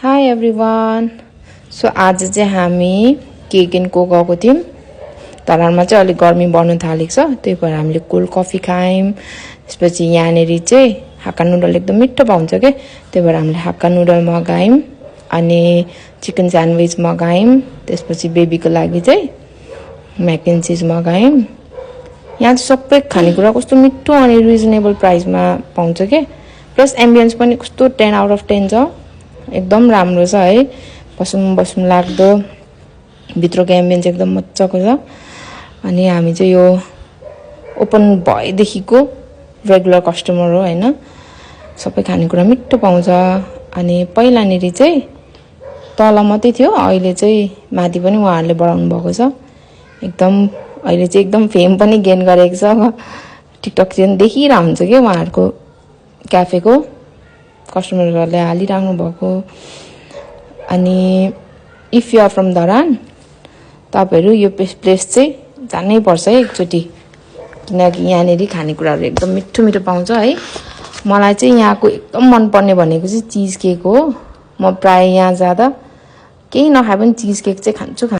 High everyone. So आज चाहिँ हामी केक एन्ड को गएको थियौँ। धरानमा चाहिँ अलिक गर्मी बढ्न थालेको छ, त्यही भएर हामीले कोल्ड कफी खायौँ। त्यसपछि यहाँनिर चाहिँ हाक्का नुडल एकदम मिठो पाउँछ के, त्यही भएर हामीले हाक्का नुडल मगायौँ अनि चिकन स्यान्डविच मगायौँ। त्यसपछि बेबीको लागि चाहिँ म्याक एन्ड चिज मगायौँ। यहाँ चाहिँ सबै खानेकुरा कस्तो मिठो अनि रिजनेबल प्राइसमा पाउँछ के, प्लस एम्बियन्स पनि कस्तो 10 आउट अफ 10 छ, एकदम राम्रो छ है। बसौँ लाग्दो, भित्रको एम्बियन्स एकदम मजाको छ। अनि हामी चाहिँ यो ओपन भएदेखिको रेगुलर कस्टमर हो हैन, सबै खानेकुरा मिठो पाउँछ। अनि पहिलानिर चाहिँ तल मात्रै थियो, अहिले चाहिँ माथि पनि उहाँहरूले बढाउनु भएको छ। एकदम अहिले चाहिँ एकदम फेम पनि गेन गरेको छ। टिकटकतिर देखिरहेको हुन्छ कि उहाँहरूको क्याफेको कस्टमरहरूले हालिराख्नु भएको। अनि if you are from Dharan, तपाईँहरू यो प्लेस चाहिँ जानै पर्छ है एकचोटि, किनकि यहाँनिर खानेकुराहरू एकदम मिठो मिठो पाउँछ है। मलाई चाहिँ यहाँको एकदम मनपर्ने भनेको चाहिँ चिज केक हो। म प्राय यहाँ जाँदा केही नखाए पनि चिज केक चाहिँ खान्छु।